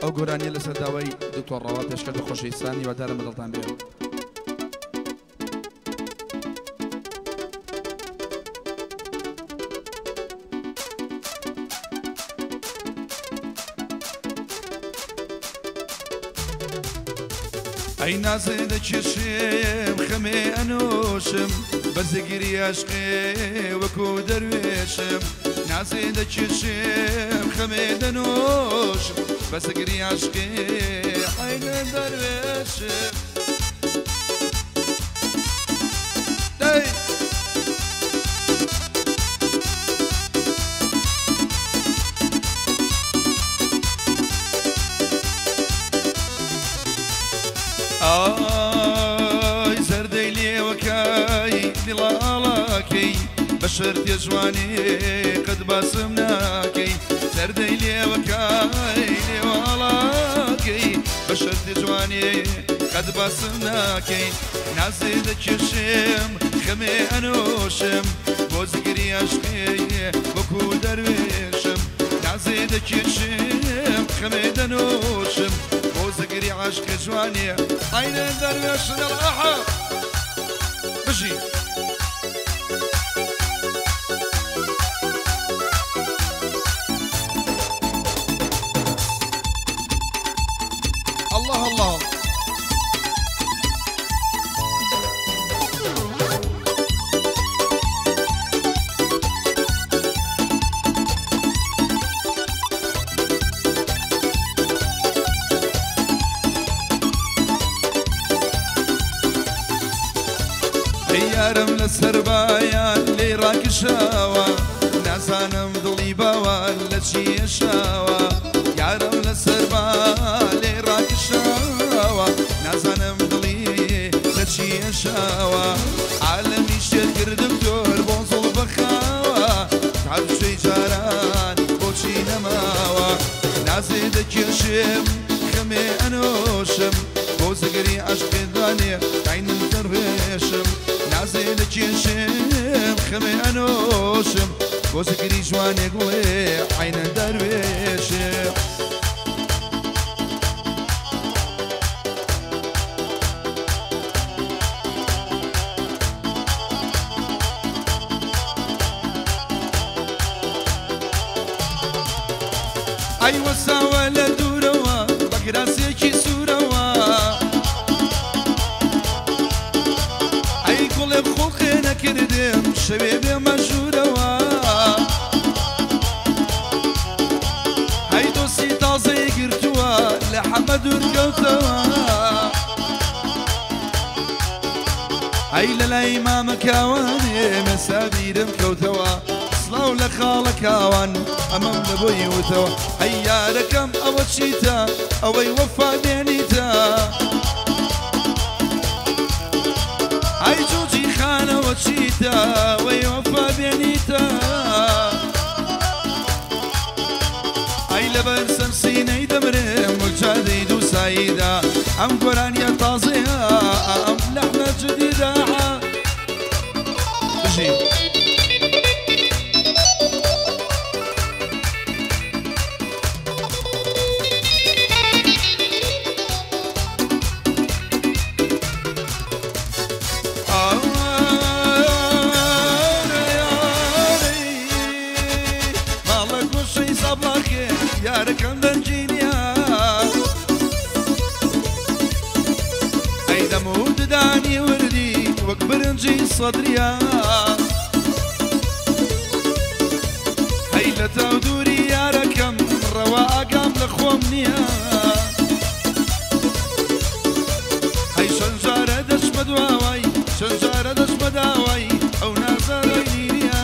ئەو گۆرانیە لەسەر داوای دکتۆر ڕەوا پێشکەش بە خۆشەویستان، هیوادارم بەدڵتان بێ. ئەی نازێ دەکێشێم خەمێ ئەنۆشم بەزگری عشقێ وەکو دەروێشم، نازێ دەکێشێم خەمێ دەنۆشم بەزگری عشقێ عینە دەروێشم. دەی ئای زەردەی لێوەکای دڵاڵاکەی بە شەرتێ جوانێ قەت باسم ناکەی، زەردەی لێوەکای لێواڵاکەی بە شەرتێ جوانێ قەت باسم ناکەی، نازێ دەکێشێم خەمێ ئەنۆشم بۆ زگری عشقێ وەکو دەروێشم، نازێ دەکێشێم خەمێ دەنۆشم بۆ زگری عشقێ جوانێ عینە دەروێشم. ئەحا بژی. الله الله. یارم لە سەربایان لێی ڕاکشاوە، نازانم دڵی باوان لە چیە شاوە، یارم لە سەربا لێی ڕاکشاوە، نازانم دڵی لە چیە شاوە، عالەمی شێت کرد دکتۆر بۆ زوڵ بەخاوە، تاوشەی جاران بۆچی نەماوە، نازێ دەکێشێم خەمێ ئەنۆشم بۆ زگری عشقێ دانێ عینم دەروێشم، نازێ دەکێشێم خەمێ ئەنۆشم بۆ زگری جوانێ گوڵێ عینە دەروێشم. ئەی وەساوە لە دوورەوە بە گراسێکی سوورەوە، ئەی گوڵێ خوڵقێ نەکردێم شەوێ بێمە ژوورەوە، ئەی دۆستی تازەی گرتووە لە حەمە دوور کەوتەوە، ئەی لە لای مامەکاوانێ مەسابیرم کەوتەوە، سڵاو لە خاڵەکاوان ئەمەم لە بۆی وتەوە، ئەی یارەکەم ئەوە چیتە ئەوەی وەفا بێنیتە، ئەی جوجی خانەوە چیتە ئەوەی وەفا بێنیتە، ئەی لەبەر سەرسینەی دەمرم وەک جادەی دوو ساییدا، ئەم گۆرانیە تازەیە ئەم لەحنە جدیدە. بژی. یارەکەم دەنگینیە ئەی دەم و ددانی وردی وەک برنجی سەدریە، ئەی لە تاو دووری یارەکەم ڕەوا ئاگام لە خۆم نییە، ئەی چەند جارە دەچمە دواوای چەند جارە دەچمە داوای ئەو نازارەی نییە،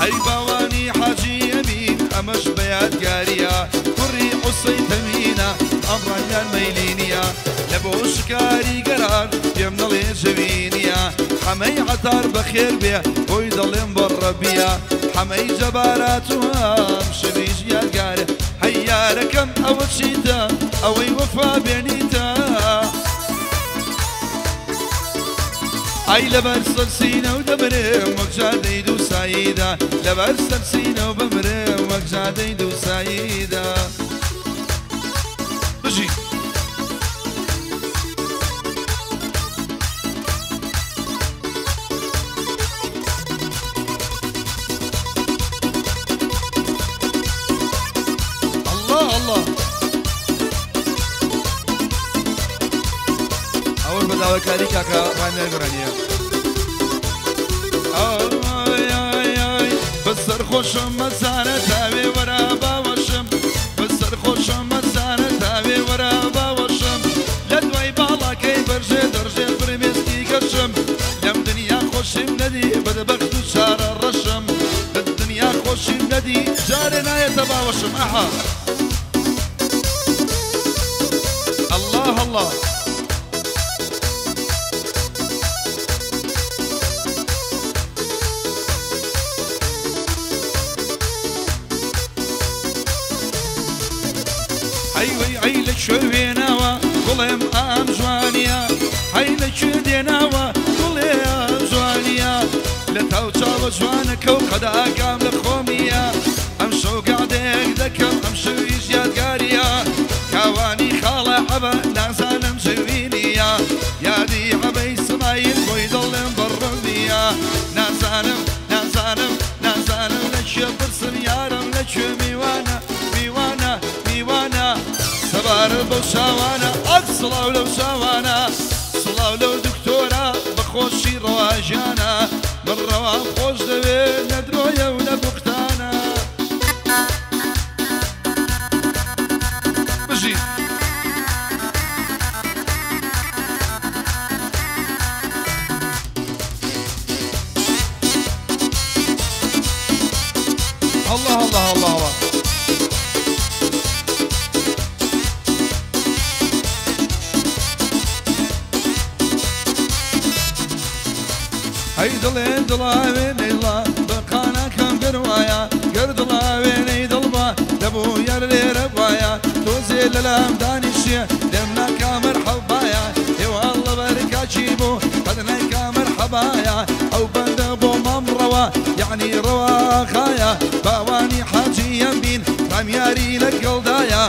هەی باوانی حاجی ئەمین ئەمەش بە یادگاریە، کوڕی حوسەی تەمینە ئەمڕانیان مەیلینیە، لە بۆ شکاری گەران پێم نەڵێ جەوینیە، حەمەی عەتار بەخێر بێ بۆی دەڵێم بەڕەبیە، حەمەی جەباراتوام شەویش یادگارە، هەی یارەکەم ئەوە چیتە ئەوەی وەفا بێنیتە، ئای لەبەر سەرسینە و دەمرم وەک جادەی دوو ساییدا لەبەر سەرسینە و بمرم وەک جادەی دوو ساییدا بژی الله الله ئەوەش بە داواکاری کاکە ڕامیان گۆرانییە ئای ئای ئای بەسەر خۆشم مەزانە تاوێ وەرە باوەشم بەسەر خۆشم مەزانە تاوێ وەرە باوەشم لە دوای باڵاکەی بەرژێ دەڕژێ فرمێسکی گەشم لەم دنیا خۆشیم نەدی بەدبەخت و چارە ڕەشم لە دنیا خۆشیم نەدی جارێ نایەتە باوەشم ئەها الله الله ئەی وەی ئەی لە کوێ وێناوە گوڵێم ئام جوانیە ئەی لە کوێ دێناوە گوڵێ ئام جوانیە لە تاو چاوە جوانەکە و قەداکام لە خۆمیە ئەم شەو گەعدەیەک دەکەم ئەم شەویش یادگاریە کاوانی خاڵە عەبە نازانم جوینیە یادی عەبەی سمایل بۆی دڵم بەڕمیە نازانم نازانم نازانم لە کوێ پرسم یارم لە کوێ میوانە میوانە میوانە سەبارەت بەو چاوانە ئەک سڵاو لەو چاوانە سڵاو لەو دکتۆرە بەخۆشی ڕەواژیانە من ڕەوام خۆش دەوێ نە درۆیە و نە بوختانە بژی الله الله الله الله ئەی دڵێ دڵاوێنەی دڵا بەقانەکەم گەرواە گەر دڵاوێنەی دڵبا دەبوو یار لێرە وایە تۆزێ لەلام دانیشێ لێم ناکا مەرحەبایە ئێوەڵە بەرکاچی بوو قەد نایکا مەرحەبایە ئەو بەندە بۆ مام ڕەوە یەعنی ڕەواخایە باوانی حاجیەم بین ڕامیاری لەگەڵدایە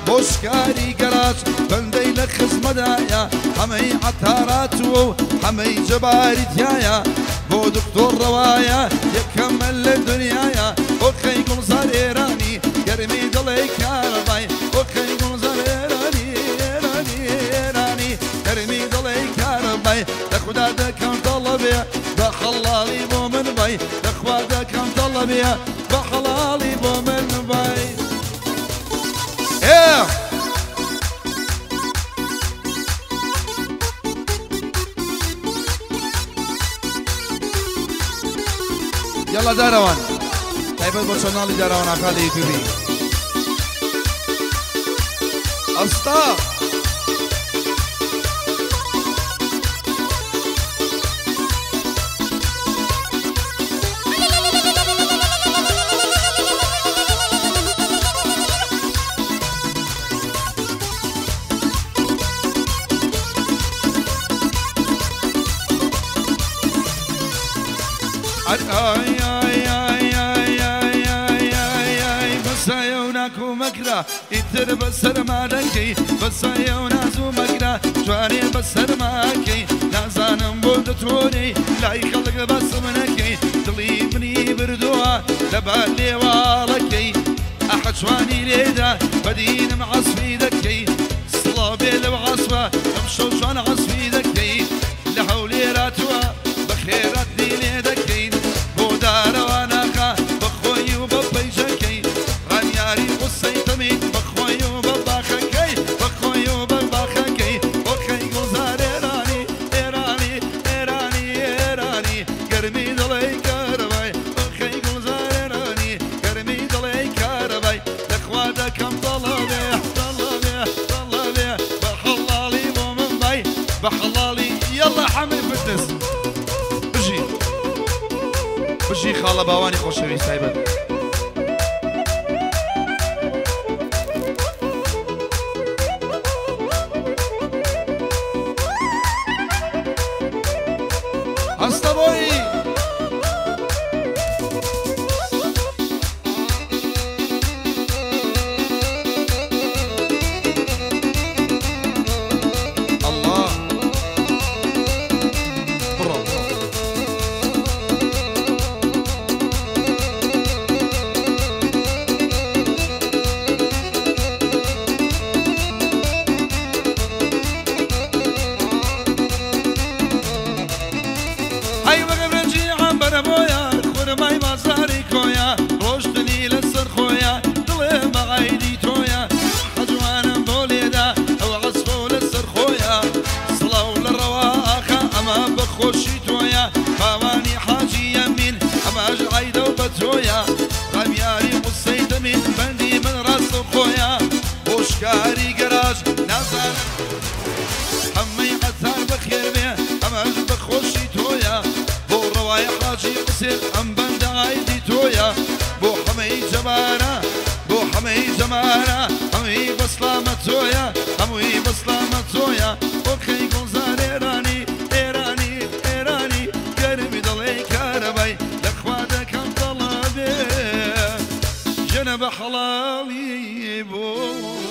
بۆ شکاری گەراج بەندەی لە خزمەدایە حەمەی عەتارات و حەمەی جەباری تیایە بۆ دکتۆر ڕەوایە یەکەمە لە دنیایە ئۆخەی گوڵزار ئێرانی گەرمی دڵی کارەبای ئۆخەی گوڵزار ئێرانی ئێرانی ئێرانی گەرمی دڵی کارەبای لە خودا دەکەم دەڵەبێ بە حەڵاڵی بۆ من بای لە خوا دەکەم دەڵەبێ بە حەڵاڵی بۆ من بای ئێ يلا داروان تایبەت بۆ چەناڵی داروانەکە لە یوتیوبی ئەستا ئای ئای ئای ئای ئای ئای ئای ئای بەسایە و ناکو مەکرا ئیتر بەسەرما دەکەی بەسایە و ناز و مەکرا جوانێ بەسەرماکەی نازانم بۆ دەتۆنەی لای خەڵک بەسم نەکەی دڵی منی بردووە لەبار لێواڵەکەی ئەحە جوانی لێدا بەدینم عەسفی دەکەی سڵاو بێ لەو عەسفە ئەمشەو جوان عەسفی دەکەی لە هەولێراتووە بەخێرات لێ دەکەین بۆ دارەوانەکە بەخۆی و بە پەیژەکەی ڕامیاری قسەی تەمین بەخۆی و بە باخەکەی بەخۆی و بە باخەکەی ئۆخەی گوڵزار ئێرانی ئێرانی ئێرانی ئێرانی گەرمی دڵی کارەبای ئۆخەی گوڵزار ئێرانی گەرمی دڵی کارەبای لەخوا دەکەم دەڵەبێ دەڵەبێ دەڵەبێ بە حەڵاڵی بۆ من بای بە حەڵاڵی یەڵا حەمەی فتس بژی بژی خاڵە باوانی خۆشەویست تایبەت هەستە بۆی الله بڕۆ بڕۆ. هەی وەگە برنجی عەمبەرە بۆیە خورمای بازاری کۆیە ڕۆشتنی لەسەر خۆیە دڵێ بە عەیدی تۆیە حەجوانم بۆ لێدا ئەو عەسفۆ لەسەر خۆیە سڵاو لە ڕەواخە ئەمە بە خۆشی تۆیە باوانی حاجی یەمین ئەمەش عەیدە و بە تۆیە غەمیاری قسەی دەمین بەندی من ڕاستە خۆیە بۆ شکاری گەراج نازانم حەمەی عەتار بەخێر بێ ئەمەش بە خۆشی تۆیە بۆ ڕەوای حاجی حوسێن ئەم بەندە عەیدی تۆیە بۆ حەمەی جەمارە بۆ حەمەی جەمارە هەمووی بەسلامە تۆیە هەمووی بەسلامە تۆیە ئۆخەی گوڵزار ئێرانی ئێرانی ئێرانی گەرمی دڵێ کارەبای لەخوا دەکەم تەڵەبێ ژنە بە حەڵاڵی بۆ.